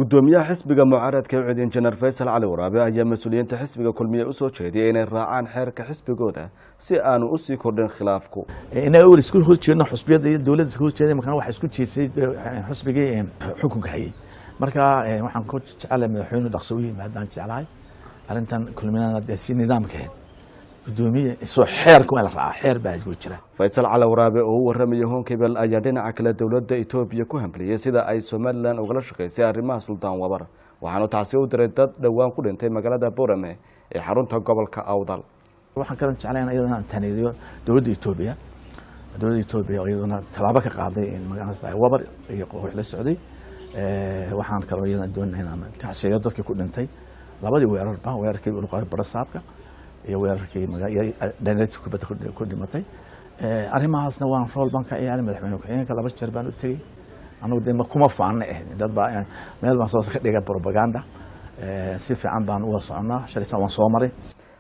Gudoomiyaha xisbiga mucaaradka UCID, Injineer Faysal Cali Waraabe, ayaa mas-uuliyiinta xisbiga Kulmiye usoo jeediyay inay raacaan xeerka xisbigooda si aanu usii kordhin khilaafku. Inaga wel isku horjeedno xusbiyadda iyo dowladda isku horjeeday, markaan waxa isku jeedsay xusbigii xukunka hayay. Marka waxaan ku jecelahay madaxweynuhu dhaqso u yimaadaan jeclahay arrintan Kulmiyana dee si nidaamkeed gudoomiye soo xeerka waa la raacaa, xeer baa isku jira. Faysal Cali Waraabe oo u warramaya Honkebel ayaa dhinaca kale dowladda Etoobiya ku hambaliyey sida ay Somalilan ugala shaqaysay arrimaha Suldaan Wabar, waxaanu taasi u diray dad dhowaan ku dhintay magaalada Borame ee xarunta gobolka Awdal. Waxaan kaloo jeclayn iyadana aan taniidiyo dowladda Etoobiya, dowladda Etoobiya oo iyaduna tallaabo ka qaaday in magaalada Wabar iyo koox la socday. Waxaan kaloo iyadana doonay inaan tacsiyo dadkii ku dhintay labadii weerarba, weerarkii uu barasaabka iyo weerarkii dhalinyartii kubadda ku dhimatay. Arrimahaasna waan rool baan ka ciyaaray, madaxweyne ku-xigeenka 2 jeer baan u tegey. Anagu dee kuma faana eh, dad baa meel baan soo ka dhiga propaganda, si fiican baan uga soconaa, shalaytan waan soo maray.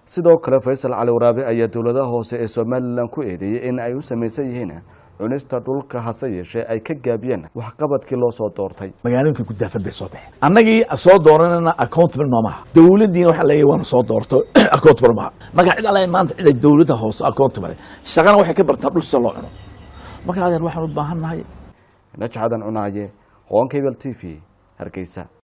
Sidoo kale Faysal Cali Waraabe ayaa dowladaha hoose ee Somalilan ku eedeeyey in ay u samaysan yihiin cunista dhulka, hase yeeshee ay ka gaabiyeen waxqabadkii loo soo doortay. Magaalooyinka gudaafad bay soo baxeen, annagii soo dooranana accountable noomaha, dowladdiina waxa leeyahay waana soo doorto accountable maaha. Marka cid alla maanta cid ay dowladda hoose accountable shaqana waxay ka bartaan dhul sida loo cuno. Marka adeer waxaan u baahan nahay. Najcadan Cunaaye, Honkebel TV, Hargeysa.